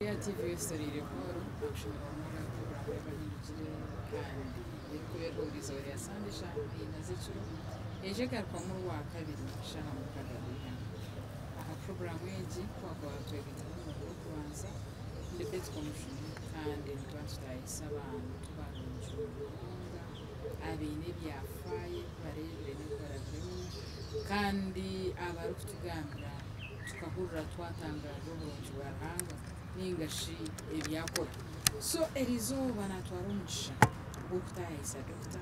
Ya TV Esitoreire Paul akushemererwa munonga aha puroguraamu y'Abahindukire kandi erikuba eriho izooba rya Sande eshaaha ina z'ekiro eija egarukwamu Orwakabiri shaaha mukaaga z'eihangwe. Aha puroguraamu egi ku wakuba watwegaitaho omurundi gw'okubanza, ndi Betty Komujuni kandi nituba nitutaahisa abantu barungi munonga abaine ebyafaayo ebi bareebire n'ebi barabiremu kandi abarikutugambira tukahurira twatangaarira oburungi bwa Ruhanga nainga shi ebi akora. So erizooba natwara omugisha gw'okutaahisa dokita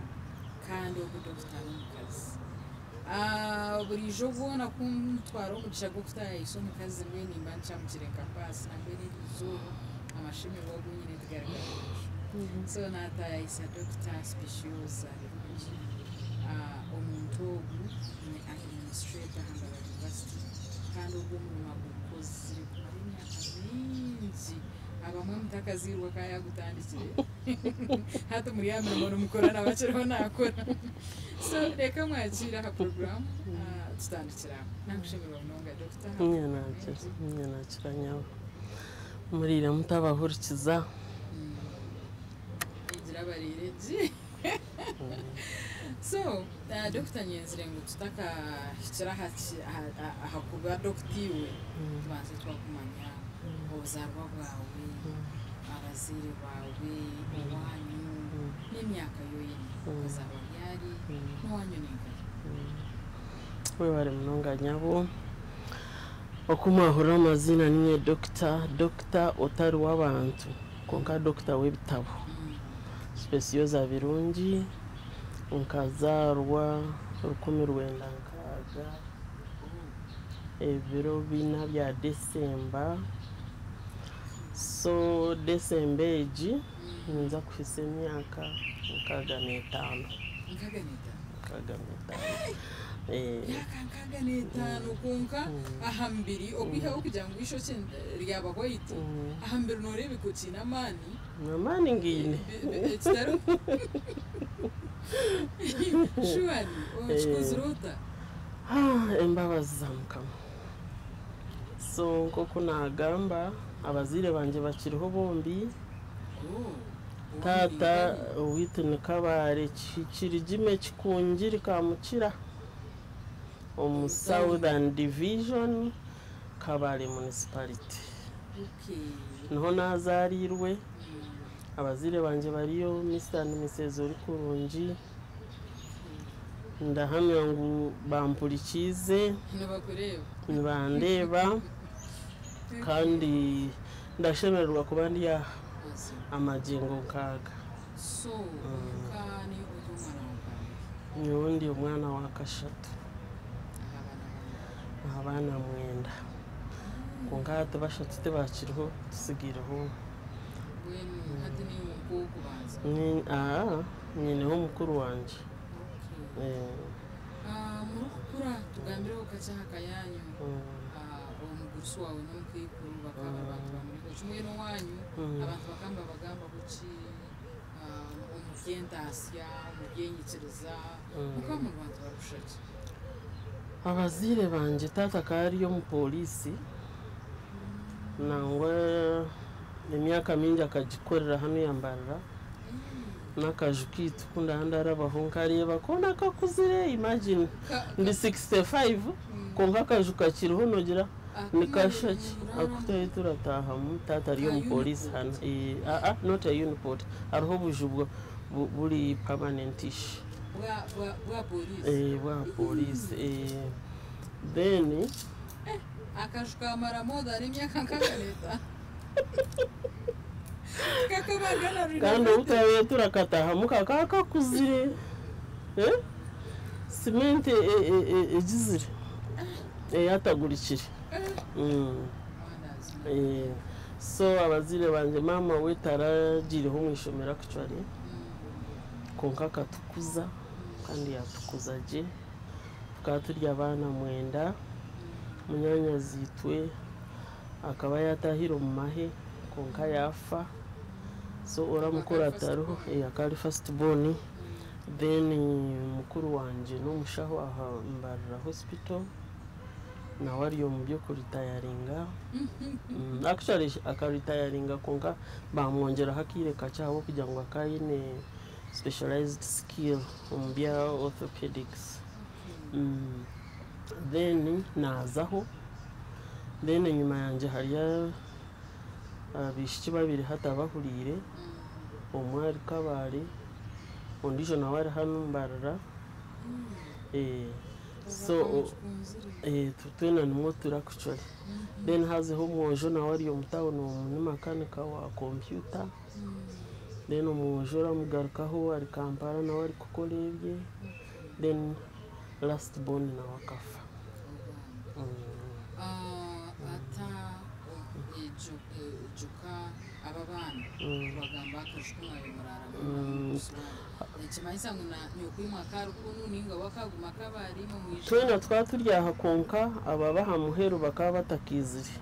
kandi ogu dokita n'omukazi. Buriijo bwona ku ntwara omugisha gw'okutaahisa omukazi mbwenu nimba ncamukire nka paasi nambwenu erizooba amashemererwa agu nyine tigari ga buriijo. So nataahisa Dokita Specioza Birungi. Omuntu ogu ni administrator aha Mbarara University kandi ogu omurimo agukozire kumara emyaka mingi abamwe mutakazairwe akaba yagutandikire hati muri aha mirimo nimukora nawe akiriho nakora. So reka mwakiire aha program tutandikire aho. Nakushemererwa munonga Dokita aha program egi. Niinye nakira nyabo. Muriire mutabahurikiza. Egira abariire gye. So, Dokita nyenzire ngu tutakahikire aha aha kuba dokita iwe, tubanze twakumanya obuzaarwa bwawe, abazaire baawe, owaanyu, n'emyaka ei oine. Okazaarwa ryari, n'owaanyu ni nkahi? Webare munonga nyabo. Oku mwahurira amaziina niinye Dokita, Dokita otari w'abantu kwonka Dokita w'ebitabo. Specioza Birungi, nkazaarwa 1960 ebiro bina bya December. So December egi ninza kuhitsya emyaka 65. 65? 65. Emyaka 65 kwonka aha mubiri okwihaho kugira ngu eishokye ryaba white, aha mubiri nooreebeka okiine amaani. Amaani ngaine. Kitari Surely okikozire ota? Embabazi za Mukama. So nk'oku naagamba abazaire bangye bakiriho bombi. Taata owaitu ni Kabale Kihikirigime Kikungiri Kamukira omu Southern Division Kabale Municipality. Niho naazaariirwe, abazaire bangye bariyo Mister and Mises Orikurungi. Ndahamya ngu bampurikiize, nibandeeba kandi ndashemererwa kuba ndi aha amagingo nk'aga. So omuka ni ori omwana wa kangahi? Nyowe ndi omwana wa kashatu Aha baana bangahi? aha baana mwenda. Kwonka hati bashatu tibakiriho tutsigaireho omwe. Mbwenu hati niiwe nk'ow'okubanza? Aa nyineho mukuru wangye. Okay. Murikukura tugambireho kakye aha ka yaanyu. Omugurusi waawe n'omukaikuru bakaba bari bantu ba muringo ki? Mbwenu owaanyu abantu bakaba nibabagambaho ki omu by'entaasya, omu by'enyikiriza, mukaba muri bantu barikushusha ki? Abazaire bangye taata akaba ari omupooriisi nangwa emyaka mingi akagikorera hanu Mbarara. N'akaju kaitu ku ndaba ndarabaho nkareeba koona kakuzire imagine ndi 65 kwonka akaju kakiriho noogira nikashusha ki aku twaba turataahamu taata ari omupooriisi hanu aa not a uniport hariho obuju buri permanent-ish bwa pooriisi then. Akaju kamara more than emyaka 65. Kandi obu twabaire turakatahamu kakaba kakuzire, cement egizire, eyatagurikire. So abazaire bangye maama we taragiireho omu ishomero actually, kwonka akatukuza kandi yatukuza gye. Tukaba turi abaana mwenda, munyaanyazi-itwe akaba yaatahire omu mahe kwonka yaafa, so ori mukuru atariho, akaba ari first born, then mukuru wangye n'omushaho aha Mbarara hospital. Nawe ari omu by'okuritayaringa. Actually akaritayaringa kwonka bamwongyeraho akaire kakye ahabw'okugira ngu akaba aine specialized skill omu bya orthopedics. Then naazaho, then enyima yangye hariyo abaishiki babiri hati abahuriire, omwe ari Kabale, ondiijo nawe ari hanu Mbarara. So twena nimwo turi actually. Then hazeho omwojo nawe ari omu tawuni omu ni makanika wa kompyuta. Then omwojo oramugarukaho ari Kampala nawe arikukora ebye. Then last born nawe akafa. Ata ejuka aba baana bagamba akaju kumwayo murara nikimanyisa ngu nyokwimwe akarikunu ninga wakaguma kabari mumwija. Twena twaba turi aha kwonka ababa aha muheru bakaba batakizire.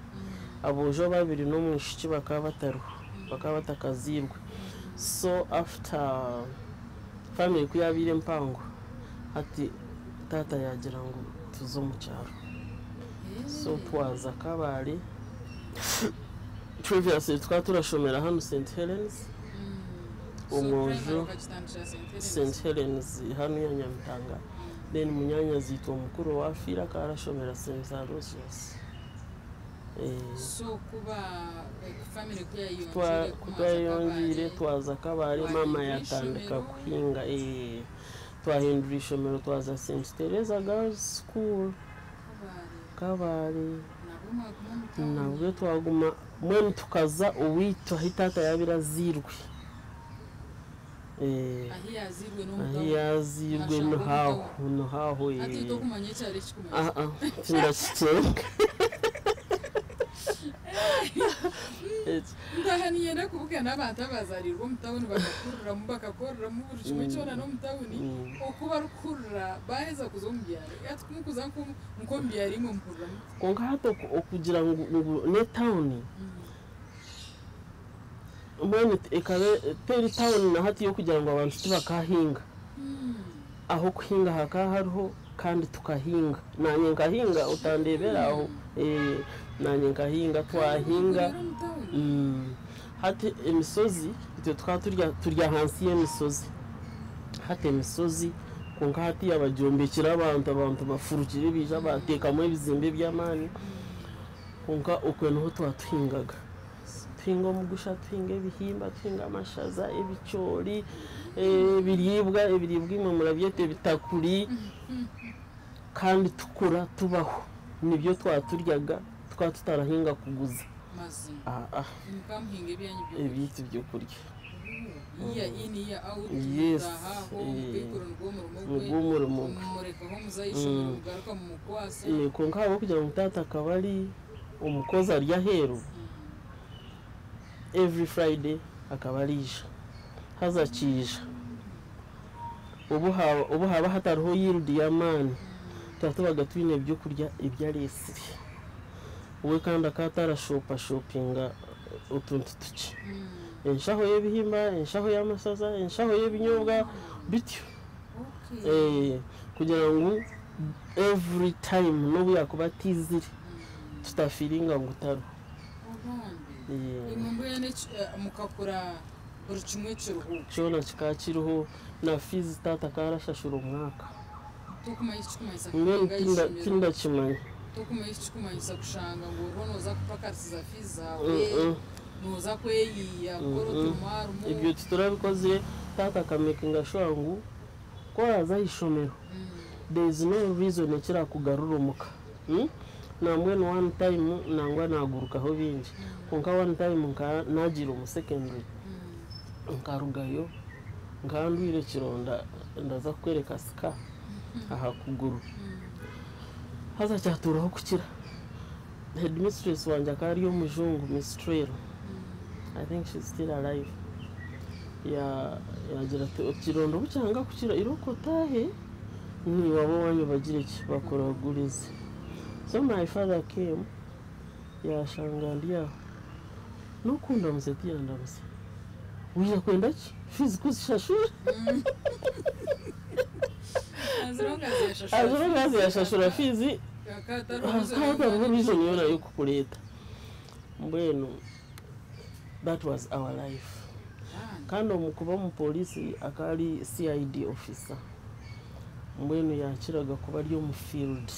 Aboojo babiri n'omwishiki bakaba batariho, bakaba batakaziirwe. So after family ku yabaire mpango, hati taata yagira ngu tuze omu kyaro. So twaza Kabale. Previously tukaba turashomera hanu St Helens. Omwojo St Helens hanu ya Nyamitanga. Then munyaanyazi-itwe omukuru owafiire akaba arashomera St Aloysius. So kuba family kuyayongiire Kutwayongiire twaza Kabale, maama yatandika kuhinga. Twahindura ishomero twaza St Teresa Girls School Kabale. Nabwo twaguma mbwenu tukaza owaitu ahi taata yabaire aziirwe. Ahi yaziirwe. Ahi yaziirwe nihaho nihaho. Hati tokumanya ekyaro ekikumanya? Tindakikyenga. Ntaha ninyenda kuvuga n'abantu abazarirwe omu tawuni, bakakuriramu, bakakoreramu buri kimwe kyona n'omu tawuni, oku barikuhurira baheza kuza omu byaro. Hati kumukuza nk'omu byaro, imwe muhuriramu? Kwonka hati okugira ngu n'etawuni, mbwenu ekaba teri tawuni na hati y'okugira ngu abantu tibakahinga. Aho kuhinga hakaba hariho kandi tukahinga. Naanye nkahinga, otandebera aho. Naanye nkahinga, twahinga. Mukurira omu tawuni. Hati emishozi, itwe tukaba turya ahansi y'emishozi. Hati emishozi kwonka hati bagyombekire abantu bafurukire baija bateekamu ebizimbe by'amaani. Kwonka okwe niho twatuhingaga. Tuhinga omugusha, tuhinga ebihimba, tuhinga amashaza, ebicoori, ebiriibwa imwe murabyeta ebitakuri, kandi tukura tubaho. Nibyo twaturyaga, tukaba tutarahinga kuguza. Mazima? Ah. Mukamuhinga ebyanyu byokurya? Ebintu by'okurya. Year in, year out? Yes. Mutahaho mukaikura nigwo omurimo gwe? Nigwo omurimo gwe. Murekaho muzaishomero, mugaruka mumukwasa? Kwonka ahabw'okugira ngu taata akaba ari omukozi ari aheeru, every Friday akaba ariija. Haza akiija obu haba hatariho yield y'amaani, tuba tubaga twine ebyokurya ebi areesire. We kandi akaba atarashopashopinga otuntu tukye. Enshaho y'ebihimba, enshaho y'amashaza, enshaho y'ebinyobwa, bityo. Kugira ngu every time n'obu yakuba atizire, tutafiiringa ngu tariho. Obambi. Imwe mbwenu mukakura buri kimwe kiriho? Kyona kikaba kiriho, na fees taata akaba arashashura omwaka. Tokumanya ekikumanyisa Mbwenu kuhinga ishomero? Tindakimanya. Tokumanya ekikumanyisa kushanga ngu oriho nooza kupakarisiza fees zaawe, nooza kweyiya kukora oturimo harimu? Ebyo titurabikozire. Taata akamakinga sure ngu ku oraza aha ishomero, there is no reason ekirakugarura omuka. Nambwenu one time nangwa nagurukaho bingi, kwonka one time nka nagiire omu secondary, nkarugayo nkandwire ekironda, ndaza kukwereka scar aha kuguru. Haza kyaturaho kukira. Headmistress wangye akaba ari omujungu, Miss Trail, I think she's still alive. Yagira ati, "Ekironda obu kyanga kukira, irooko otaahe niwaba owanyu bagire ki bakuragurize." So my father came, yashanga ndi aho, n'okundamutsa tiyandamutsa. "Wija kwenda ki? Fees kuzishashura?" As long as yashashura. As long as yashashura fees. Hakaba Hatariho reason yoona y'okukureeta. Mbwenu that was our life. Kandi omu kuba omupoliisi akaba ari CID officer. Mbwenu yakiraga kuba ari omu field.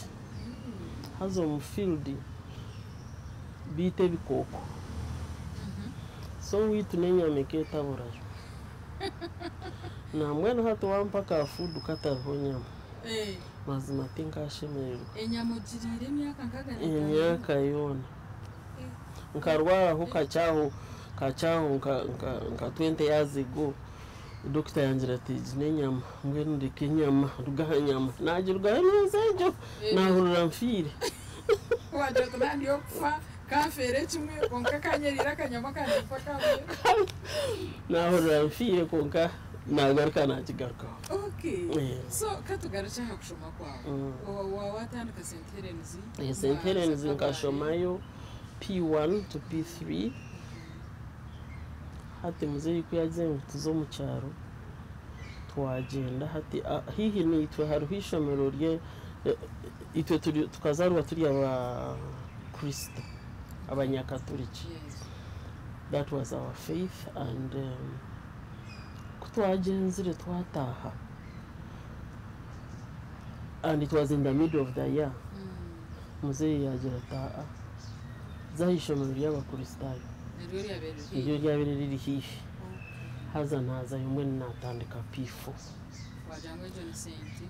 Haza omu field biita ebikooko. So owaitu n'enyama ekeetaburayo. Nambwenu hati wampa ka food katariho nyama, mazima tinkashemererwa. Enyama ogiriire emyaka nkaga n'etaano? Emyaka yoona. Nkarwaraho kakyaho kakyaho nka 20 years ago. Dokita yangira ati egi n'enyama, mbwenu reka enyama, ruga aha nyama. Nagirugaho emyezi egyo, nahurira nfiire. Wagira oti nandi okufa kanfeere kimwe, kwonka kanyeriire akanyama kangye kufa kambeera. Nahurira nfiire, kwonka nagaruka nakigarukaho. Okay. So katugarukye aha kushoma kwawe. Watandika St Helens? St Helens nkashomayo P1 to P3. Hati muzeeyi ku yagize ngu tuze omu kyaro, twagyenda. Hati haihi naitwe hariho ishomero rye. Itwe tukazaarwa turi abakristo, abanyakaturiki. That was our faith. And ku twagyenzire twataaha, and it was in the middle of the year, muzeeyi yagira ati, "Aa, za aha ishomero ry'abakristaayo." Niryo ryabaire riri? Niryo ryabaire riri haihi. Haza naazayo, mbwenu natandika P4. Wagira ngu egyo ni sente?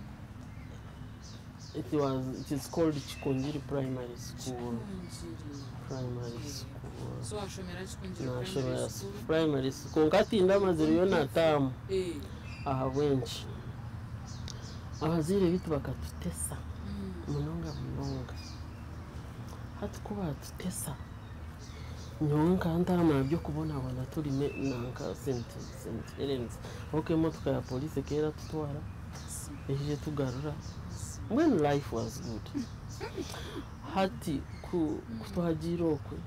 It is called Kikungiri Primary School. Kikungiri. Primary school. So washomera Kikungiri Nashomera Primary School? Primary school, kwonka tindamazireyo na taamu. Ahabw'enki? Abazaire bitu bakatutesa munonga munonga. Hati ku batutesa, nyowe nkaba ntaramanya by'okubonabona turi nanka St Helens, ahabw'okuba emotoka ya polisi ekaba eratutwara, eije tugarura. Mbwenu life was good. Hati ku twagiire okwe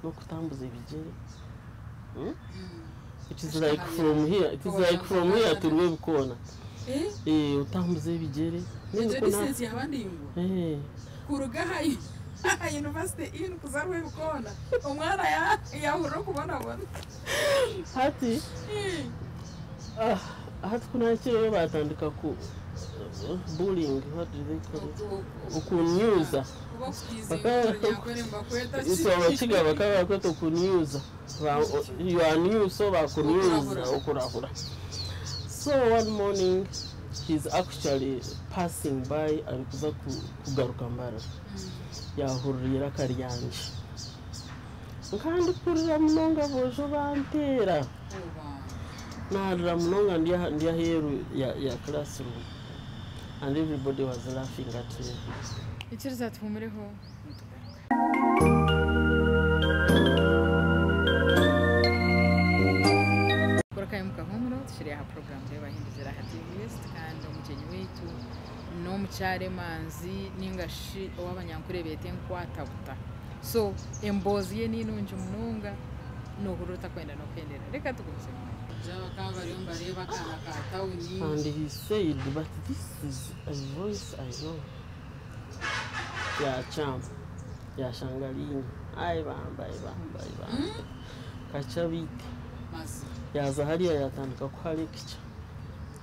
n'okutambuza ebigyere, It is like from here, it is like from here to Rwebikoona. Otambuza ebigyere. Egyo distance yaba ndaingwa? Eh. Kuruga aha University Inn kuza Rwebikoona, omwana yahurira okubonabona. Hati hati kunakireyo batandika ku bullying, what do they call it, okunyuza. Itwe Abakiga bakaba bakweta okunyuza. You are new, so bakunyuza, okurahura. So one morning he's actually passing by, arikuza kugaruka Mbarara, yahurira iraka ryangye. Nkandikurira munonga, boojo banteera, narira munonga ndi aheeru ya classroom, and everybody was laughing at me. Ikiriza tuhumureho, nitugaruka. Kurakayo mukahumuro, tukiri aha program y'abahindukira aha TV West, kandi omukyenyi waitu n'omukyara emanzi ninga shi ow'abanyankore beeta enkwatabuta. So emboozi ye ninungi munonga, nohurira otakwenda n'okuhendera. Reka tugumize. Bakaba bariyo nibareeba akaana ka tawuni. And he said, "But this is a voice I know." Yakyama, yashanga linye. Ai bamba, ai bamba, ai bamba, kacha biite. Mazima. Yaza hariya yatandika kuha lecture.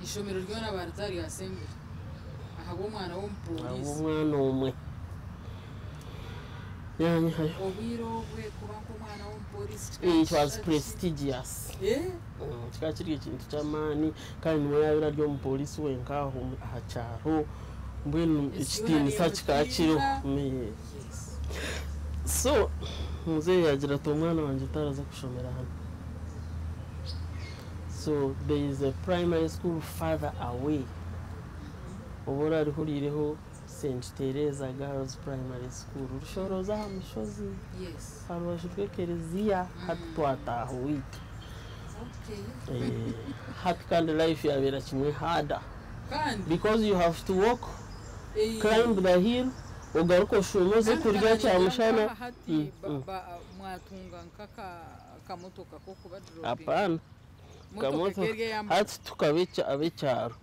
Ishomero ryona baritari assembly ahabw'omwana w'omupoliisi. Omwana omwe yanyihayo. Obwire obwe kuba nk'omwana w'omupoliisi? It was prestigious. Kikaba kiri ekintu ky'amaani, kandi niwe yabeera ari omupoliisi wenka aho aha kyaro. Mbwenu ekitiinisa kikaba kiriho. So muzeeyi yagira ati, "Omwana wangye taraza kushomera hano." So there is a primary school farther away, oba orarihuriireho, St Teresa Girls Primary School, Rushoroza aha mushozi, aha rubaju rw'ekereziya. Hati twataaha owaitu. Hati kandi life yabeera kimwe harder, kandi because you have to walk, climb the hill, ogaruka oshuume oze kurya kyamushana. Hati mwatunga nk'akamotoka kokuba dropping? Apana. Motoka kerye yamba? Hati tukaba ab'ekyaro.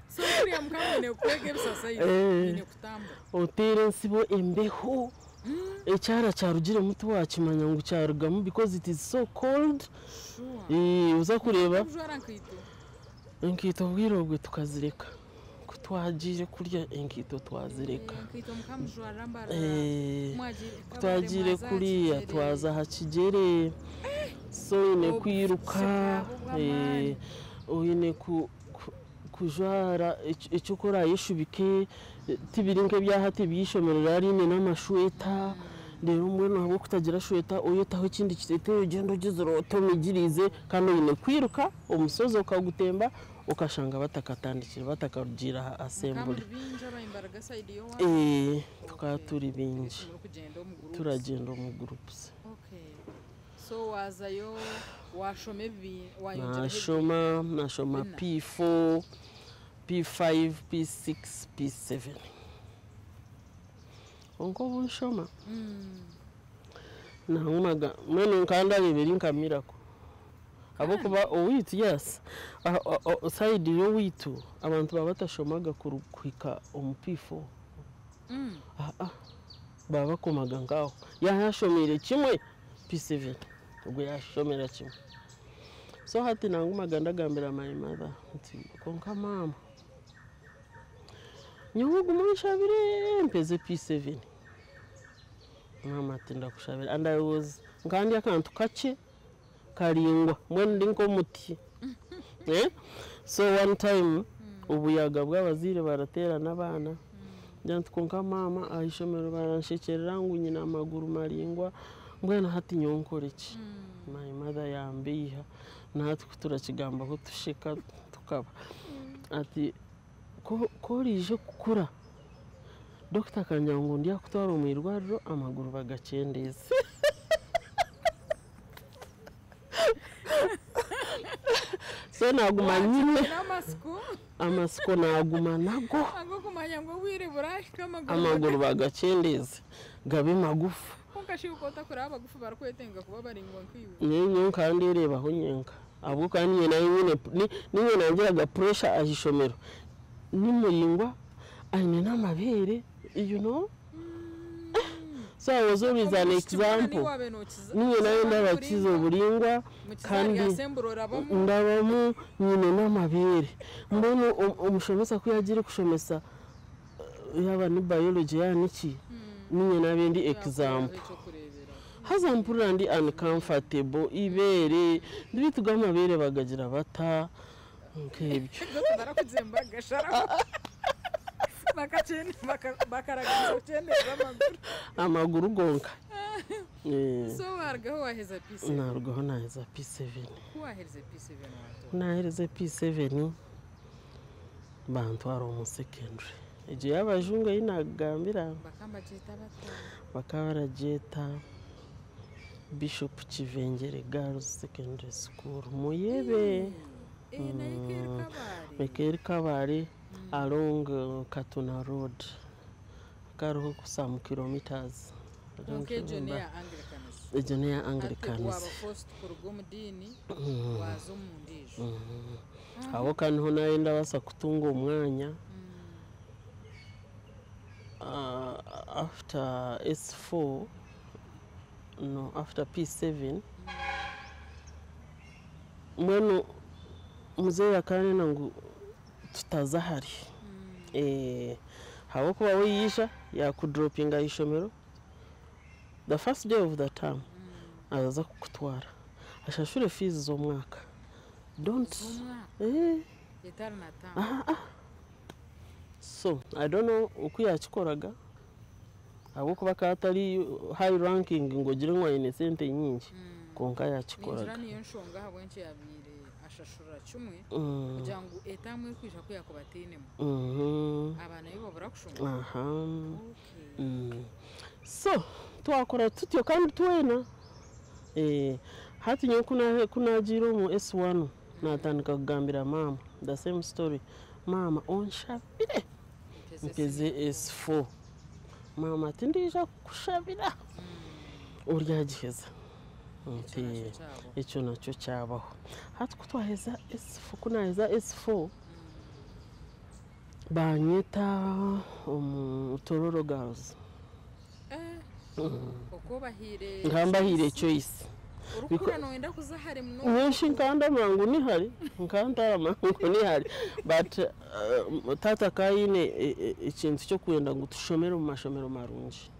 So Kuriya mukaba mwine kwega ebisasayiro, Eh. mwine kutambura. Oteera ensibo embeho, ekyara kyarugiremu tiwakimanya ngu kyarugamu because it is so cold. Sure. Eh, oza kureeba Kujwara nkaito. enkaito obwire obwe tukazireka. Ku twagiire kurya enkaito twazireka. Nkaito mukamujwara mbarara. Eh, Mwagiire ku twagiire Kabale, mwaza kuriya Kigyere. twaza aha kigyere. So oine Obufuki kwiruka, bwabo bw'amaani. eh, oine kujwara eki orayeshubike, tibiri nk'ebyahati eby'eishomero riba riine n'amashweta. Reero mbwenu ahabw'okutagira shweta oyetaho ekindi kiteteeyi ogyenda ogizire oti omigiriize kandi oine kwiruka omushozi okagutemba okashanga batakatandikire batakarugiire aha assembly. Mukaba muri bingi abayimbaraga sayidi y'owaanyu? Eh, tukaba turi bingi. Murikugyenda omu groups? Turagyenda omu groups. Okay. So waazayo waashoma ebi wayongyeraho ebi Nashoma, nashoma Bina. P4, P5, P6, P7. Kwonka obu nshoma nangumaga mbwenu nkaba ndareeba eri nka miracle. Ahabw'okuba owaitu yes, side y'owaitu abantu baba batashomaga kuhika omu P4. Aa, baba bakomaga nk'aho. Yaaba yashomeire kimwe P7, ogwo yashomera kimwe. So hati nangumaga ndagambira my mother nti kwonka maama, nyowe ogume onshabire mpeze P7. Maama ati ndakushabira and I was nkaba ndi akantu kakye karaingwa mbwenu ndi nk'omuti. Eh? So one time obuyaga bw'abazaire barateerana abaana, ngira nti kwonka maama aha ishomero baranshekyerera ngu nyine amaguru maraingwa mbwenu hati nyowe nkore ki? My mother yambeiha na hati ku turakigambaho tusheka tukaba. Ati ku oriija kukura, dokita akangira ngu ndyakutwara omu irwariro amaguru bagakyendeeze. So naguma nyine N'amatsiko. Amatsiko naguma nago. Ag'okumanya ngu obwire burahika amaguru Amaguru bagakyendeeze gabe magufu. Kwonka shi okaba otakureba abagufu barikwetenga kuba baraingwa nkaiwe? Nyowe nkaba ndeerebaho nyenka ahabw'okuba niinye nari nyine niinye nangiraga pressure aha ishomero. Ni muraingwa aine n'amabeere you know. So I was always an example. Niinye nayo ndabakiza oburaingwa kandi ndabamu nyine n'amabeere. Mbwenu omushomesa ku yaagiire kushomesa yaaba ni biology yaaba niki, niinye naaba ndi example. Haza mpurira ndi uncomfortable, eibeere, beitu go amabeere bagagira bata nk'ebyo. Barakugyemba bagasharaho bakaraganisa kukyendeza amaguru. Amaguru gonka. So warugaho waheza P7? Narugaho naheza P7. Ku waherize P7 watora? Ku naaherize P7 bantwara omu secondary. Egyo y'abajungu ei naakugambira. Bakaba nibagyeta bata? Bakaba baragyeta Bishop Kivengere Girls Secondary School Muyebe. Nayo eka eri Kabale? Eka eri Kabale along Katuna Road. Kariho some kilometers. Kwonka egyo neya Anglicans? Egyo neya Hati Anglicans. waaba forced kuruga omu diini waaza omu ndiijo. Ahabw'okuba niho naayo ndabaasa kutunga omwanya. After S4, no, after P7, mbwenu muzeeyi akanena ngu tutaza hare. Ahabw'okuba we yaija yaakudropinga aha ishomero the first day of the term, araza kukutwara ashashure fees z'omwaka. Don't Z'omwaka? Eh. Etari na term? So I don't know oku yakikoraga ahabw'okuba akaba atari high ranking ngu ogire ngu aine sente nyingi, kwonka Ningira yakikoraga. Niyo nshonga ahabw'enki yabaire ashashurira kimwe, kugira ngu etamu erikwija ku yakuba atainemu abaana be babura kushoma. Aha. Okay. So twakora tutyo kandi twena. Eh, hati nyowe ku naagiire omu S1 natandika kugambira maama the same story: "Maama, onshabire mpeze S4." Maama ati, "Ndiija kukushabira oryagiheza." Nti Ekyo nakyo kyabo. Ekyo nakyo kyabaho. Hati ku twaheza S4, ku naaheza S4, Banyeta omu Tororo Girls. Okwo obahaire Nkaba mbahaire choice. Orikukura nooyenda kuza hare munonga. Nyowe nkaba ndamanya ngu ni hare, nkaba ntaramanya ngu ni hare but taata akaba aine ekintu ky'okwenda ngu tushomere omu mashomero marungi.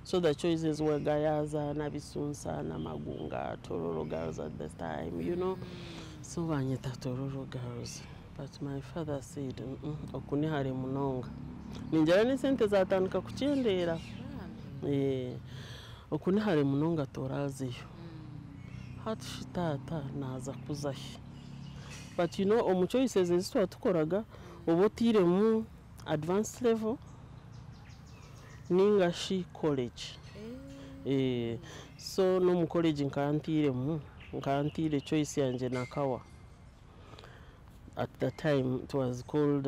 So the choices were Gayaza, Nabisunsa, Namagunga, Tororo Girls at the time, you know. So banyeta Tororo Girls. But my father said, oku ni hare munonga. Ningira n'esente zatandika kukyendeera. Bambi. Oku ni hare munonga torazeyo. Hati shi taata naaza kuzahi? But you know, omu choices ezi twatukoraga, oba otairemu advanced level ninga shi college. So n'omu college nkaba ntairemu, nkaba ntaire choice yangye Nakawa. At the time it was called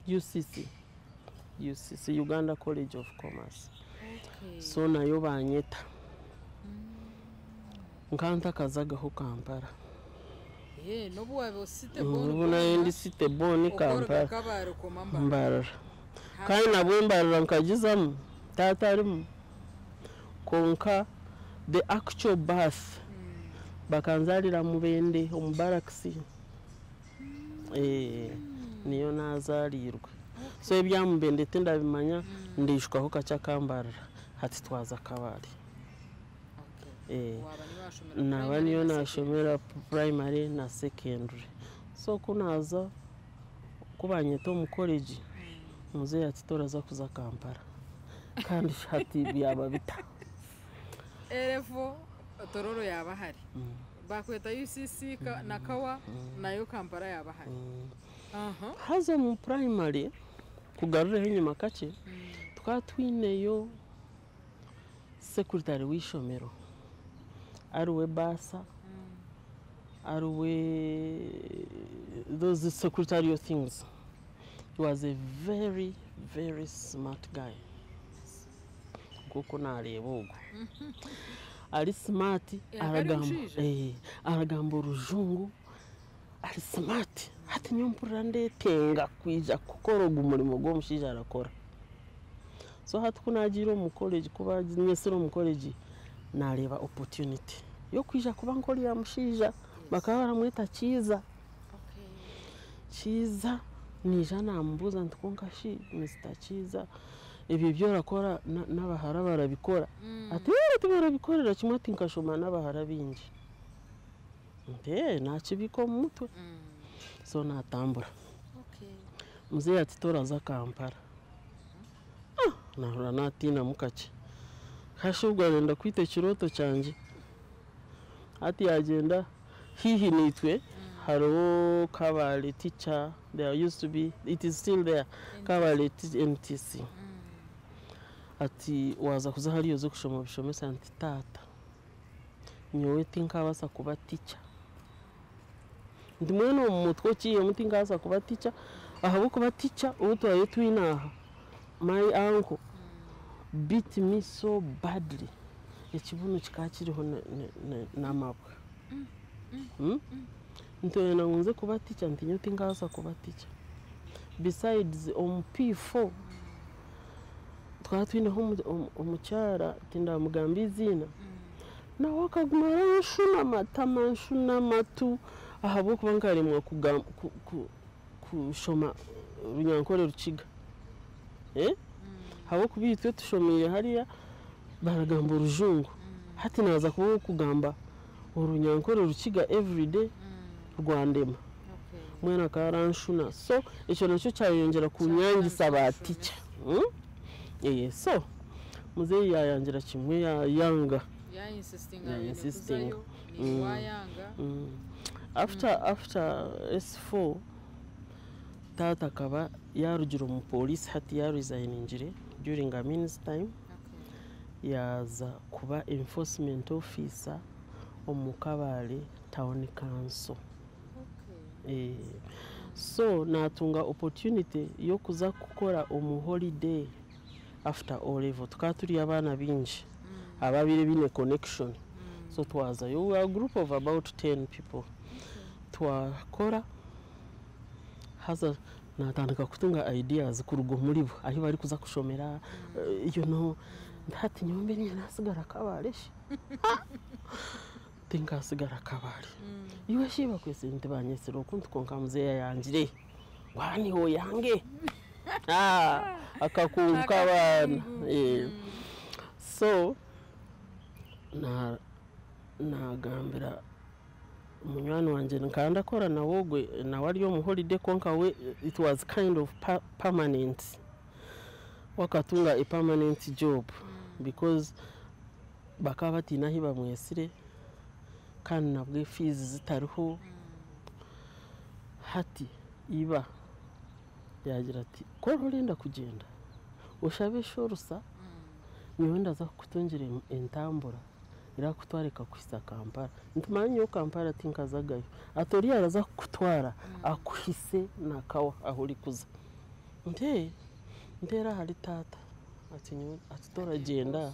UCC. UCC, Uganda College of Commerce. So nayo banyeta. Nkaba ntakazagaho Kampala. N'obu waaba osite born Ubu nayo ndi city born Kampala. Kabare okoma Mbarara. Mbarara. Kandi nabwo Mbarara nkagizamu taata arimu. Konka the actual birth bakanzarira Mubende omu barracks. Niyo nazarirwe. So ebya Mubende tindabimanya, ndishukaho kakye akambarara. Hati twaza Kabale. Waaba niyo washomera Naba primary niyo na nashomera primary na secondary. So kunaza kubanyeta omu college, muzeeyi ati toraza kuza Kampala. Kandi hati byaba bita. Erevo Tororo yaba hari. Bakweta UCC na Kawa nayo Kampala yaba hari. Haza omu primary kugarureho enyima kakye, tukaba twineyo secretary w'ishomero ariwe bursar, ariwe those secretarial things. He was a very very smart guy. Nkuko nareeba ogwo ari smart. Akari Aragamba omushaija? Aragamba orujungu, ari smart. Hati nyowe mpurira ndetenga kwija kukora ogu murimo gw'omushaija arakora. So hati ku nagiire omu college, kuba nyesire omu college, nareeba opportunity y'okwija kuba nk'oriya mushaija. Bakaba baramweta Kiiza. Kiiza niija namubuuza nti, "Konka shi Mr Kiiza, ebyo ebyorakora n'abahara barabikora?" Ati, "Ee, tibarabikorera kimwe." Ati, "Nkashoma n'abahara bingi." Nti, "Ee," nakibiika omu mutwe. So natambura. Muzeeyi ati, "Toraza Kampala." Ah, nahurira natiinamu kakye. Hashi obwo arenda kwita ekirooto kyangye. Hati yagyenda haihi naitwe hariho Kabale teacher, there used to be, it is still there, Kabale NTC. Ati, "Waza kuza hariya oze kushoma obishomesa." Nti, "Taata, nyowe tinkabaasa kuba teacher." Nti, "Mwene omu mutwe okiihemu, tinkabaasa kuba teacher ahabw'okuba teacher ou twabaire twine aha, my uncle, beat me so badly, ekibunu kikaba kiriho n'amabwa. Nti orenda ngu nze kuba teacher?" Nti, "Nyowe tinkabaasa kuba teacher." Besides, omu P4 twaba twineho omukyara, tindamugamba eiziina, nawe akaguma aranshuna amatama, anshuna amatu ahabw'okuba nkaremwa kushoma Runyankore Rukiga. Ahabw'okuba itwe tushomiire hariya baragamba orujungu. Hati naaza kuba ow'okugamba Orunyankore Rukiga everyday, rwandema. Mbwenu akaba aranshuna. So ekyo nakyo kyayongyera kunyangisa ba teacher. So muzeeyi yayangira kimwe, yayanga. Yayinsistinga. Yayinsistinga. Kuzayo ni wayanga. After S4, taata akaba yarugira omu police, hati yaresizingire during Amin's time, yaza kuba enforcement officer omu Kabale Town Council. So natunga opportunity y'okuza kukora omu holiday after O level. Tukaba turi abaana bingi ababaire biine connection, so twazayo, we are a group of about 10 people. Twakora haza Natandika kutunga ideas kuruga omuri bo ahu barikuza kushomera, you know, hati nyowe mbe niinye nasigara Kabale shi? Tinkasigara Kabale. Iwe shi bakwetsire nti banyetsire oku nti kwonka muzeeyi ayangire ngu aha niiwe oyange. Akakungu k'abaana. So nagambira munywani wangye nkaba ndakora nawe ogwe nawe ari omu holiday kwonka we it was kind of permanent. We akatunga a permanent job because bakaba bataine ahu bamwetsire kandi nabwe fees zitariho. Hati iba yaagira ati ku oriba orenda kugyenda oshabe eshorusa nyowe ndaza kukutungira entambura erakutwara ekakuhitsya Kampala. Nti manya nyowe Kampala tinkazagayo. Ati oriya araza kukutwara akuhise Nakawa ahu orikuza. Nti ee, nteera ahari taata ati nyowe ati toragyenda?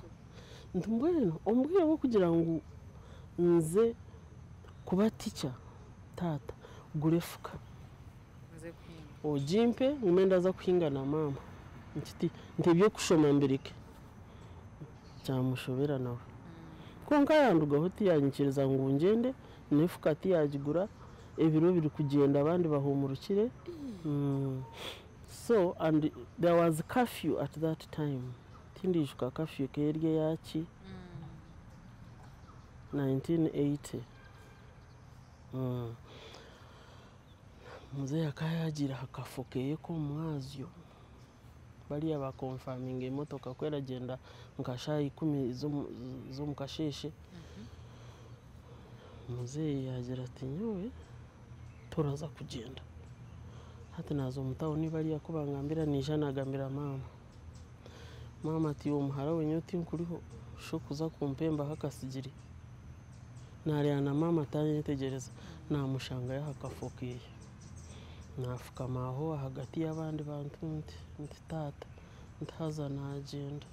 Nti mbwenu omu bwire bw'okugira ngu nze kuba teacher taata gura efuka ogimpe ngume ndaza kuhinga na maama. Nti eby'okushoma mbireke. Kyamushobera nawe. Kwonka yandugaho tiyanyikiriza ngu ngyende, n'efuka tiyagigura, ebiro biri kugyenda abandi bahuumurukire. So and there was curfew at that time. Tindiijuka curfew ekaba eri eyaki, 1980. Muzeeyi akaba yaagiire aha kafo keeye k'omu mwazyo. Bariya bakonfaminga emotoka ku eragyenda nka shaaha ikumi z'omu kasheeshe. Muzeeyi yaagira ati nyowe turaza kugyenda. Hati naaza omu tawuni bariya ku bangambira naija naagambira maama. Maama ati iwe muhara we nyowe tinkuriho, sho kuza kumpembaho akasigiri. Naareeba na maama tanyetegyereza, naamushangayo aha kafo keeye. Naafukama aho ahagati y'abandi bantu nti nti taata, nti haza naagyenda.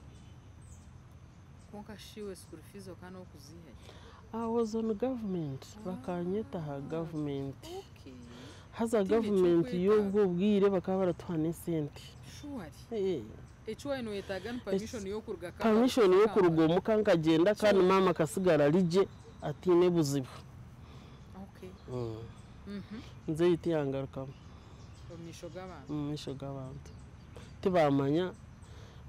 Kwonka shi iwe school fees okaba nokuziiha ki? I was on government, bakanyeta aha government. Okay. Haza Tihaine government ekyokwetaaga. y'obwo obwire bakaba baratuha n'esente. Surely. Eki waaba noyetaaga ni permission y'okuruga Kampala Permission kuza y'okuruga Kampala. omuka nkagyenda kandi maama akasigara ari gye ataine buzibu. Okay. Muzeeyi tiyangarukamu. Omu maisho g'abantu. Omu maisho g'abantu. Tibamanya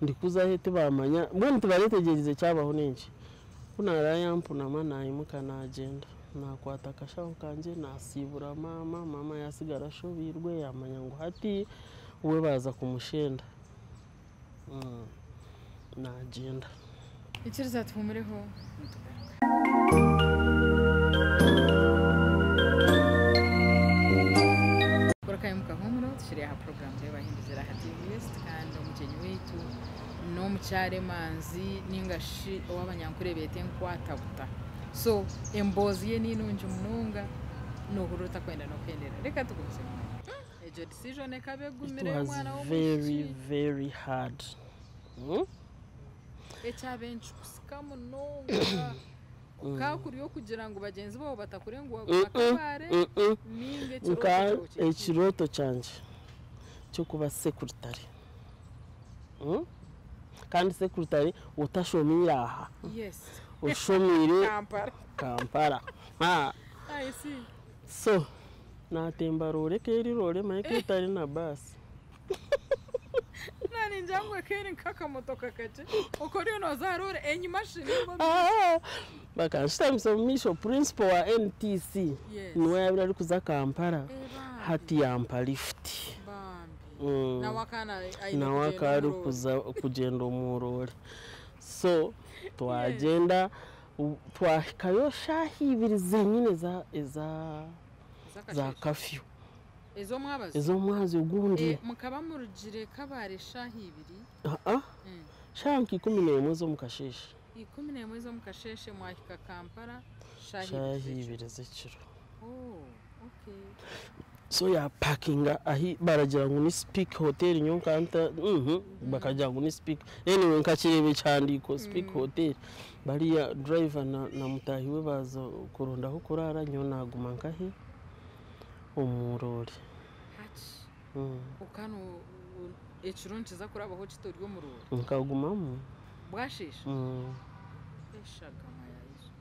ndikuzahe, tibamanya mbwenu tibareetegyerize ekyabaho n'enki. Ku naaraayo mpunama naimuka naagyenda. Naakwata akashaho kangye naasiibura maama, maama yaasigara ashobeirwe yaamanya ngu hati we baaza kumushenda. Naagyenda. Ikiriza tuhumureho nitugaruka. Korokayo mukahumuro tukiri aha program y'abahindukira aha TV West kandi omugyenyi waitu n'omukyara emanzi ninga shi ow'abanyankore beeta enkwatabuta. So emboozi ye ni nungi munonga nohurira otakwenda n'okuhendera. Reka tugumize. Egyo decision ekaba It egumire was omwana very w'omwishiki. very hard. Ekyabenki kusika munonga kakuri okugira ngu bagyenzi babo batakurenguha bakabare ninga Nka ekirooto kyawe kiri ekirooto kyangye ky'okuba sekuritare. Kandi sekuritare otashomiire aha. Oshomiire Kampala. Kampala. Ha. I see. So natemba roore keeri roore manye ketari na baasi. Naningira ngu ekeri nk'akamotoka kakye okoriyo nooza roore enyima shi nimba Bakanshitamisa omu maisho principal wa NTC niwe yaabire arikuza Kampala hati yampa lift. Bambi. Nawe akaana aine Nawe kugyenda akaba omu roore. arikuza kugyenda omu roore. So twagyenda twahikayo shaaha ibiri zenyine za eza za Ez'akasheeshe. curfew. Ez'omwabazi. Ez'omwazyo ogundi. Mukaba murugire Kabare shaaha ibiri. Aa, shaaha nka 11 z'omu kasheeshe. 11 z'omu kasheeshe mwahika Kampala shaaha Shaaha ibiri z'ekiro. ibiri z'ekiro. Oh, okay. So yapakinga ahi baragira ngu ni Speak Hotel nyowe nkaba nta bakagira ngu ni Speak anyway nkakireeba ekihandiiko Speak Hotel. Bariya driver na mutaahi we baaza kuronda aho kuraara nyowe naaguma nkahi omu roore. Hati. Okaba ekiro nikiza kurabaho kita ori omu roore? Nkagumamu. Bwasheesha? Mm. Eshagama ya Yesu.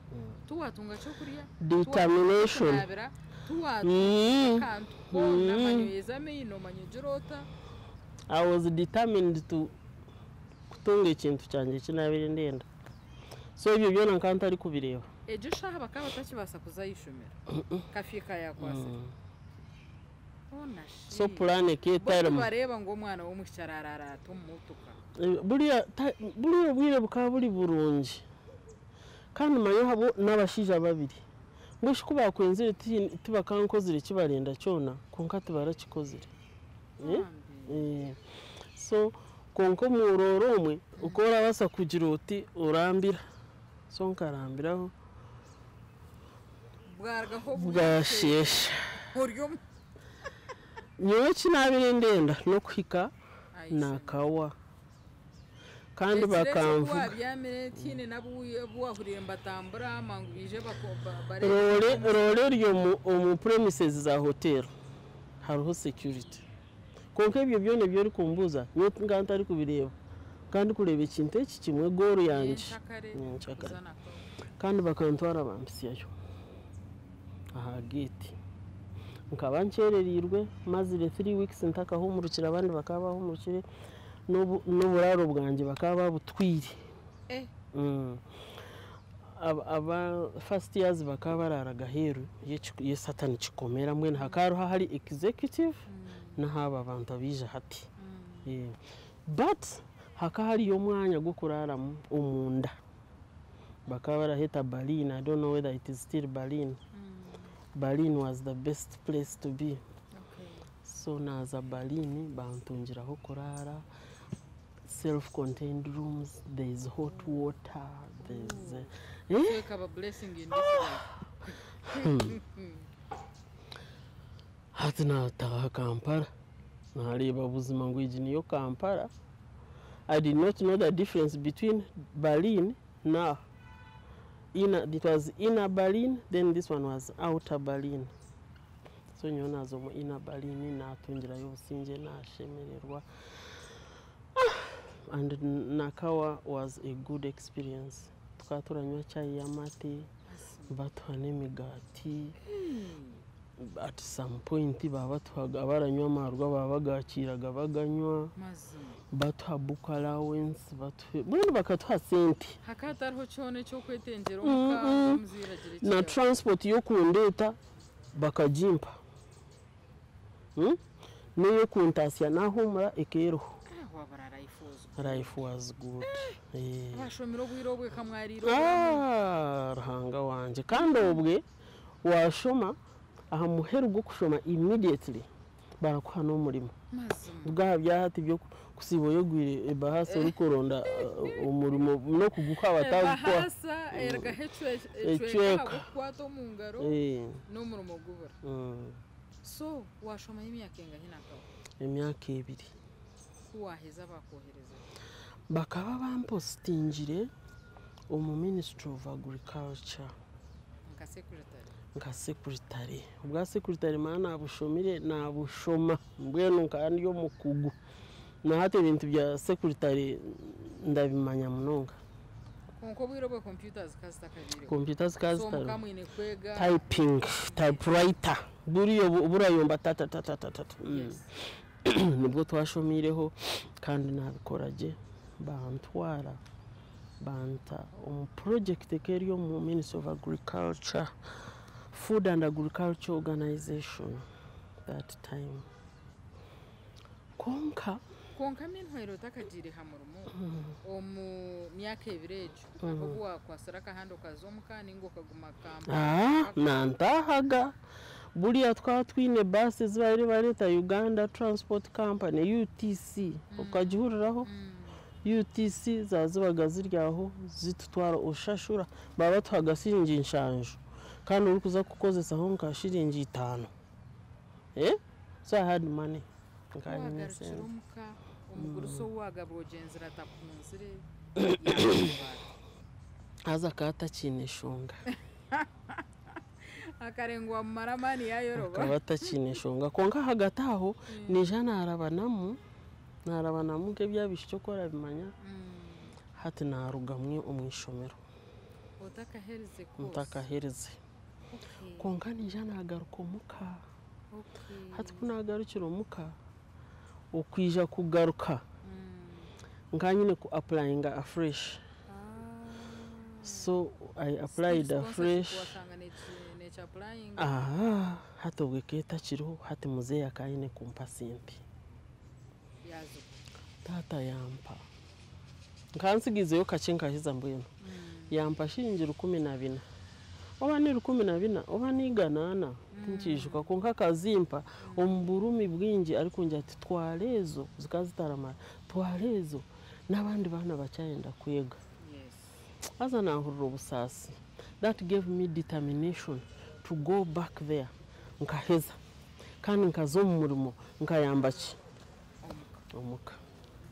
Tiwatunga kyokurya? Determination. Tiwatunga tiwatunga akantu koona, manya oyeze amaino, manya ogire ota? I was determined to kutunga ekintu kyangye eki naabaire ndenda. So ebyo byona nkaba ntarikubireeba. Egyo eshaaha bakaba batakibaasa kuza aha ishomero? Kafiika kayaakwasire. Hoona shi. So plan ekaba Bo etarimu. tibareeba ngu omwana w'omwishiki araaraara ata omu motoka? Buriya buriya obwire bukaba buri burungi. Kandi manya ahabwo n'abashaija babiri. Mbwenu shi ku baakwenzire tibakankozire eki barenda kyona, kwonka tibarakikozire. So kwonka omurooro omwe oku orabaasa kugira oti orambira. So nkarambiraho. Bwarugaho Bwasheesha. Ori omu. Nyowe eki naabaire ndenda n'okuhika Nakawa. Kandi Ekiro ekyo ku bakanvuga. waabyamire tihaine n'abu abu waahuriire nibatambura mangu baije bareebe Roore roore eri omu omu premises za hotel hariho security. Kwonka ebyo byona ebi orikumbuuza nyowe nkaba ntarikubireeba. Nkaba ndikureeba ekintu eki kimwe goal yangye. Nyenkyakare Nyenkyakare. kuza Nakawa. Kandi bakantwara bampitsyayo aha gate. Nkaba nkyerereirwe mazire 3 weeks ntakahumurukire abandi bakaba bahumurukire n'oburaaro bwangye bakaba babutwire. Aba first years bakaba baraaraga aheeru y'esatani kikomera mbwenu hakaba hariho ahari executive n'ahaaba abantu abaija hati. But hakaba hariyo omwanya gw'okuraaramu omunda. Bakaba baraheeta Berlin, I don't know whether it is still Berlin. Berlin was the best place to be. So naaza Berlin bantungiraho kuraara, self contained rooms, there is hot water, there is So ekaba blessing in disguise. Hati naataaha Kampala, naareeba buzima ngu egi niyo Kampala. I did not know the difference between Berlin na inner, it was inner Berlin, then this one was outer Berlin. So nyowe naaza omu inner Berlin naatungirayo obusingye naashemererwa. And Nakawa was a good experience. Tukaba turanywa chai y'amate, batuha n'emigaati. At some point baba batuhaga abaranywa amarwa baba bagakiiraga baganywa. Mazima. Batuha book allowance, batuha mbwenu bakatuha sente. Hakaba hatariho kyona eky'okwetengyera omuka omuzaire agira eki Na yaaba. transport y'okundeeta bakagimpa. N'ey'okuntaasya naahumura ekeeruho. Ah, wabura life was good. Life was good. Abashomire obwire obwe kamwariire Ah, Ruhanga wangye. Kandi obwe waashoma aha muheru gw'okushoma immediately barakuha n'omurimo. Mazima. Bwaha byahati by'okusiiba oyegwire ebahasa orikuronda omurimo n'okuguha batagukuha. Ebahasa erugaho ecweka Ecweka. ahabw'okukwata omu ngaro n'omurimo gubura. So washomayo emyaka engahi Nakawa? Emyaka 2. Ku waheza bakwohereza? Bakaba bampositingire omu Ministry of Agriculture. Nka secretary? Nka secretary. Obwa secretary mara nabushomire nabushoma mbwenu nkaba ndi omukugu. Na hati ebintu bya secretary ndabimanya munonga. Kwonka obwire obwe kompyuta zikaba zitakabaireho? Kompyuta zikaba So zitariho. mukaba mwine kwega Typing, typewriter. Buriya burayomba ta ta ta ta ta ta. Nibwo twashomireho kandi nabikora gye. Bantwara banta omu project eri omu Ministry of Agriculture, Food and Agriculture Organization that time. Kwonka Kwonka meanwhile otakagiire ha murimo omu myaka 2 egyo, obu wakwasire akahanda okaza omuka ninga okaguma Kampala? Nantahaga. Buriya twaba twine baasi ezi bari bareeta Uganda Transport Company UTC, okagihuriraho? UTC zazibaga ziri aho zitutwara oshashura, baba batuhaga shiringi 7 kandi orikuza kukozesaho nka shiringi 5. So I had money. Nkaba nyine Wagarukira sente. omuka, omugurusi ou wagabura ogyenzire atakunzire yakureeba ata? Haza akaba atakiine nshonga. Akarengwa wamumara amaani yayoroba. Akaba atakiine nshonga. Kwonka ahagati aho naija naarabanamu, naarabanamu nk'eby'abaishiki oku orabimanya, hati naarugamu omu ishomero. Otakaherize course? Ntakaherize. Kwonka naija naagaruka omuka. Hati ku naagarukire omuka, okwija kugaruka nkaba nyine ku apurayinga afresh. So I applied afresh. Aha, hati obwo ekaba etakiriho, hati muzeeyi akaba aine kumpa sente. Taata yampa. Nkaba ntsigiizeyo kakye nkaheza mbwenu. Yampa shiringi 14. Oba ni 14 oba ni 400 tinkiijuka kwonka akazimpa omu burumi bwingi arikungira ati twara ezo, zikaba zitaramara, twara ezo n'abandi baana bakyayenda kwega. Haza naahurira obusaasi. That gave me determination to go back there nkaheza kandi nkaza omu murimo nkayamba ki? Omuka. Omuka.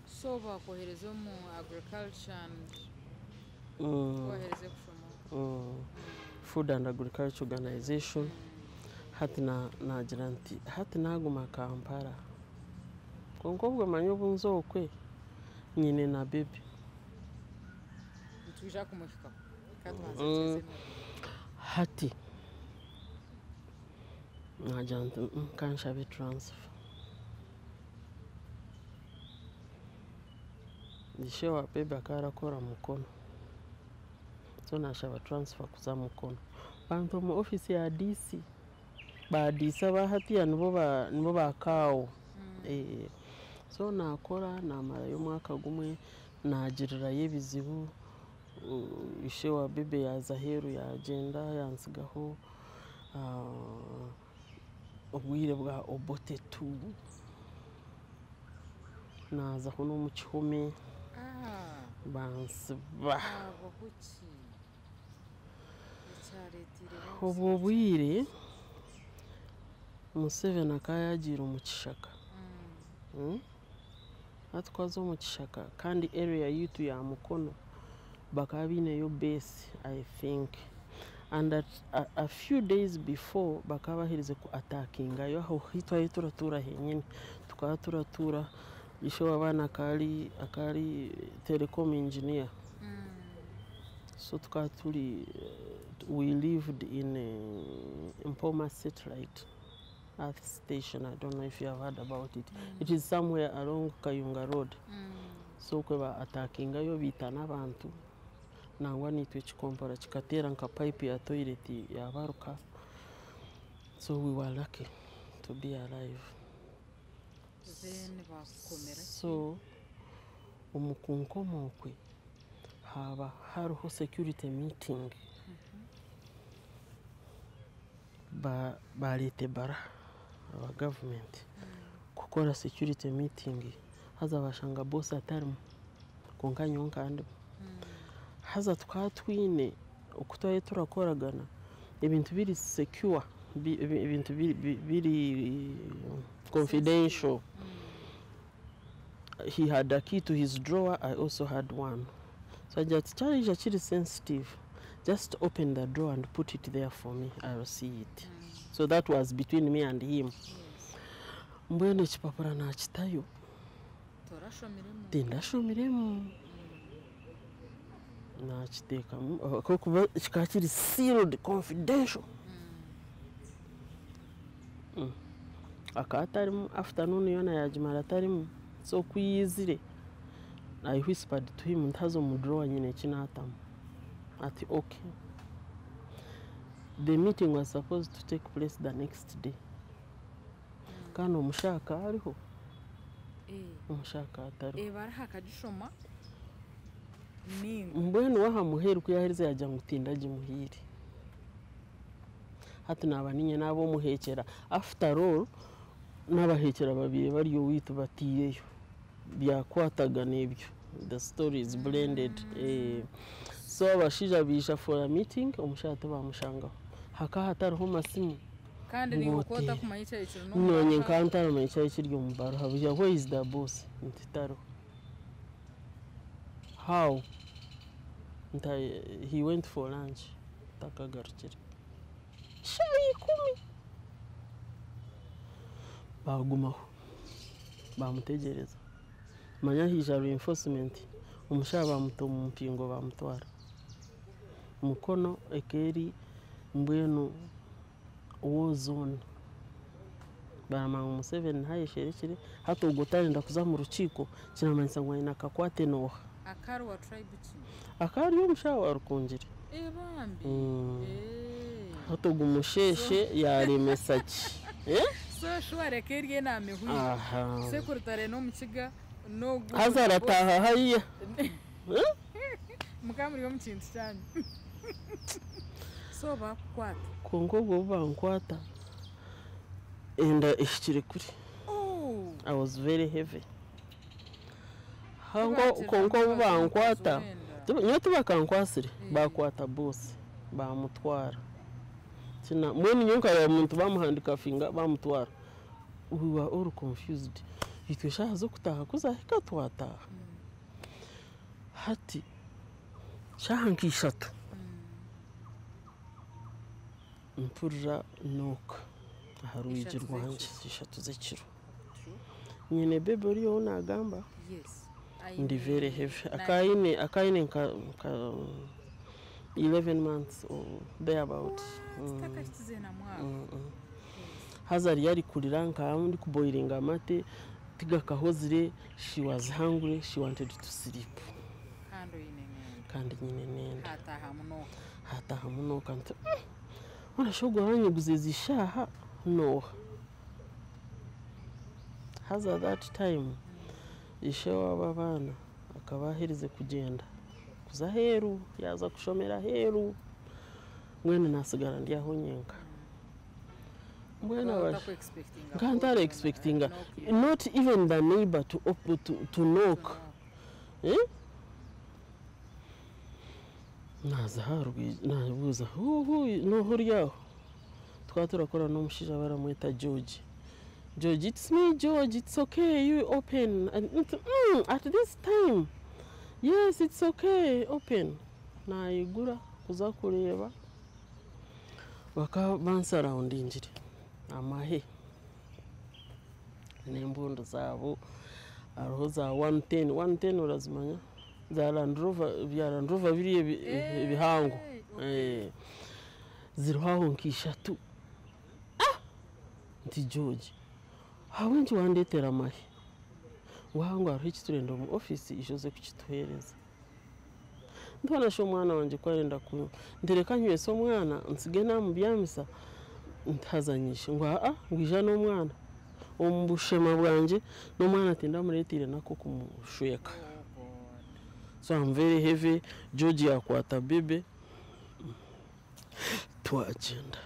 So bakwohereza omu agriculture and wohereze kushoma? Food and Agriculture Organization. Hati naagira nti hati naaguma Kampala. Kwonka obwo manya obu nza okwe nyine na baby. Nitwija kumuhikaho. Ka tubanze tuteeze emere. Hati naagira nti ka nshabe transfer. Ishe wa baby akaba arakora Mukono. So naashaba transfer kuza Mukono. Banta omu ofiisi ya DC. Ba DC aba hatiya nibo ba nibo ba CAO. So naakora naamarayo omwaka gumwe naagirirayo ebizibu. Ishe wa baby yaaza aheeru yaagyenda yantsigaho. Obwire bwa Obote two. Naazaho n'omu kihome bansiba. Habaho ki ekyareeteire? Obwo bwire Museveni akaba yaagiire omu kishaka. Hati ku aza omu kishaka kandi area yaitu ya Mukono bakaba baineyo base, I think. And at a few days before bakaba baherize ku attackingayo aho ahu twari turatuura henyine. Tukaba turatuura, ishe w'abaana akaba ari telecom engineer. So tukaba turi, we lived in Mpoma Satellite Earth Station. I don't know if you have heard about it. It is somewhere along Kayunga Road. So kwe ba attackingayo biita n'abantu. Nangwa naitwe ekikompora kikateera nka pipe ya toilet yabaruka. So we were lucky to be alive. Then bakukomera ki? So omu kunkoma okwe haaba hariho security meeting. Bareeta ebara aba gavumenti kukora security meeting, haza bashanga boss atarimu kwonka nyowe nkaba ndimu. Haza tukaba twine oku twari turakoragana ebintu biri secure, ebintu biri confidential. He had a key to his drawer, I also had one. So agira ati kyaraija kiri sensitive, just open the drawer and put it there for me, I will see it. So that was between me and him. Mbwenu ekipapura naakitayo. Torashomiremu? Tindashomiremu. Naakiteekamu ahabw'okuba kikaba kiri sealed, confidential. Akaba atarimu, afternoon yoona yaagimara atarimu. So ku yaizire, I whispered to him nti haza omu drawer nyine eki naatamu. Ati okay. The meeting was supposed to take place the next day. Kandi omushaho akaba ariho, omushaho akaba atariho. Ebaraha akagishoma ninga? Mbwenu we aha muheru ku yaaherize yaagira ngu tindagimuhiire. Hati naaba niinye naaba omuheekyera. After all, n'abaheekyera babaire bari owaitu batiireyo. Byakwatagana ebyo. The story is blended. So abashaija baija for a meeting, omushaija tibamushangaho. Hakaba hatariho masimu. Kandi Ngu ninga okuba oteere. otakumanya ekyari kiri Nyowe n'omu nkaba ntaramanya ekyari kiri omu baruha. Bugira where is the boss? Nti tariho. How? Nti he went for lunch. Takagarukire. Shaaha 10 baagumaho baamutegyereza. Manya haija reinforcement, omushaho baamuta omu mpingo baamutwara. Mukono ekaba eri mbwenu war zone. Baramanya ngu Museveni niho ayesherekire, hati ogwo otarenda kuza omu rukiiko kiramanyisa ngu aine akakwate n'oha? Akari wa tribe ki? Akaba ari omushaho wa Rukungiri. Eh bambi. Eh. Hati ogu musheeshe yaremesa ki? Eh? So sure reka erye enaama ehwire. Aha. Sekuru tare n'omukiga n'ogu. Haza arataaha haiya. Mukaba muri omu kintu kyanyu. So bakukwata. Kwonka obwo obu bankwata enda ehikire kuri. Oh. I was very heavy. Hango kwonka obu bankwata nyowe tibakankwasire bakwata boss bamutwara. Tina mbwenu nyowe nkareba omuntu bamuhandikafinga bamutwara. We were all confused. Itwe eshaaha z'okutaaha ku zaahika twataaha. Hati shaaha nka ishatu mpurira knock aha rwigi Ishatu rwangye z'ekiro. 3 z'ekiro. Nyine baby oriyo ou naagamba Yes. ndi very heavy. Akaba aine nka 11 months or thereabout. Takashikize na mwaka. Haza ariyo arikurira nka ndikuboilinga amate tigakahozire, she was hungry, she wanted to sleep. Kandi oine nenda. Kandi nyine nenda. Hataha munoka. Hataha munoka nti orasha ogwo aranyiguza ezi shaaha nooha? Haza that time ishe w'aba abaana akaba aherize kugyenda kuza aheeru, yaaza kushomera aheeru, mbwenu naasigara ndi aho nyenka. Mbwenu nka ntari expectinga not even the neighbor to, op, to knock. Eh? Naaza aha rwigi naabuuza huhu nooha ori aho? Tukaba turakora n'omushaija baramweta George. George, it's me George, it's okay, you open. And, at this time, yes, it's okay, open. Naayigura kuza kureeba bakaba bansarawundingire amahe n'embundu zaabo hariho za 110, 110 orazimanya? Za Land Rover, bya Land Rover biri ebihango. Okay. Eh, ziriho aho nka ishatu. Ah! Nti George, ahabw'enki wandeetera amahe? Ngu aha ngu hariho ekiturenda omu ofiisi ija oze kukituheereza. Ntwara shi omwana wangye ku arenda kunywa, nti reka nywese omwana nsige namubyamisa nti haza nyije. Ngu aa ngu ija n'omwana. Omu bushema bwangye n'omwana tindamureeteire nako kumushweka. Oh God. So I'm very heavy. George yakwata bebe twagyenda.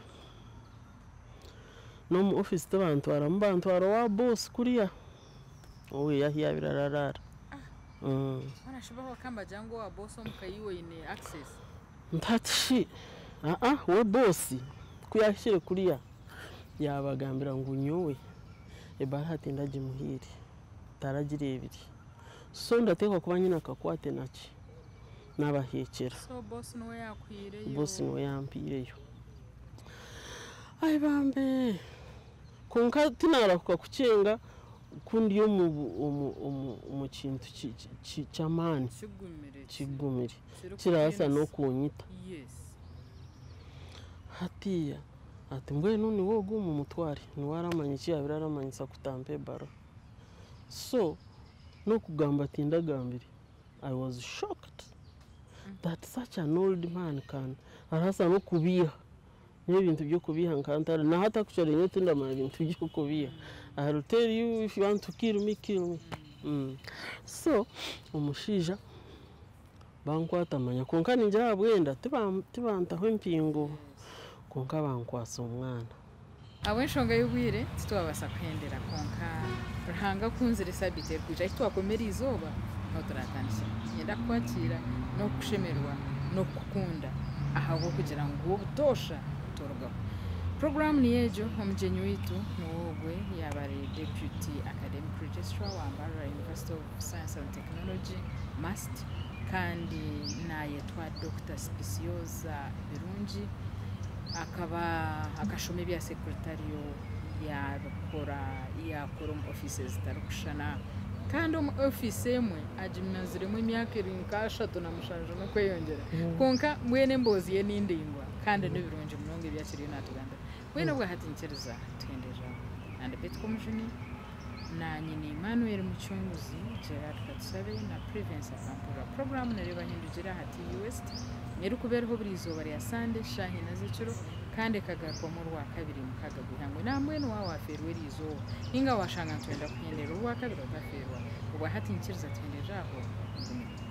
N'omu ofiisi tibantwaramu bantwara owa boss kuriya owe ahu yaabaire araraara. Barashuba bakamba jangu wa boss omuka iwe oine access. Ntati shi aa we boss ku yaahikire kuriya yaabagambira ngu nyowe ebaruha tindagimuhaire taragireebire. So ndateekwa kuba nyine akakwate naki n'abaheekyera. So boss niwe yakwireyo. Boss niwe yampiireyo. Ai bambe kwonka tinarahuka kukyenga ku ndi omu kintu ky'amaani Kigumire. Kigumire Kiri kirabaasa kutinisa. n'okunyita. Yes. Hatiya ati mbwenu niwe ogu mumutware niwe aramanya eki yaabaire aramanyisa kutampa ebaruha. So n'okugamba tindagambire. I was shocked that such an old man can arabaasa n'okubiiha. Nyowe ebintu by'okubiiha nka ntari na hati actually nyowe tindamanya bintu by'okubiiha. I will tell you if you want to kill me, kill me. So omushaija bankwata manya kwonka ningira ahabw'enda tibantaho empingo kwonka bankwasa omwana. Ahabw'enshonga y'obwire titwabaasa kuhendera kwonka Ruhanga akunzire sabiiti erikwija ahu twakomera izooba niho turatandikira. Niinyenda kukwakiira n'okukushemererwa n'okukukunda ahabw'okugira ngu obutoosha torugaho. Puroguraamu niyo egyo, omugyenyi waitu niwe ogwe yaaba ari Deputy Academic Registrar wa Mbarara University of Science and Technology, MUST, kandi naayetwa Dokita Specioza Birungi. Akaba akashoma ebya secretarial, yabikora, yakora omu ofiisi ezitarikushushana, kandi omu ofiisi emwe agimaziremu emyaka eri nka 37 n'okweyongyera. Kwonka mbwenu emboozi ye ni ndaingwa kandi nibirungi munonga ebi akiriyo natugambira. Mbwenu obwa hati nkiriza tuhenderera aho. And Betty Komujuni, naanye ni Emmanuel Mucunguzi, Gerard Katusabe na Prevence Akampurira. Puroguraamu nereeba Hindugire aha TU West erikuba eriho buri izooba rya Sande shaaha ina z'ekiro kandi ekagarukwamu Orwakabiri 6 gw'eihangwe. Nambwenu waaba waafeerwa eri izooba nainga waashanga nitwenda kuhenderera Orwakabiri otafeerwa. Obwa hati nkiriza tuhenderere aho. Mugume.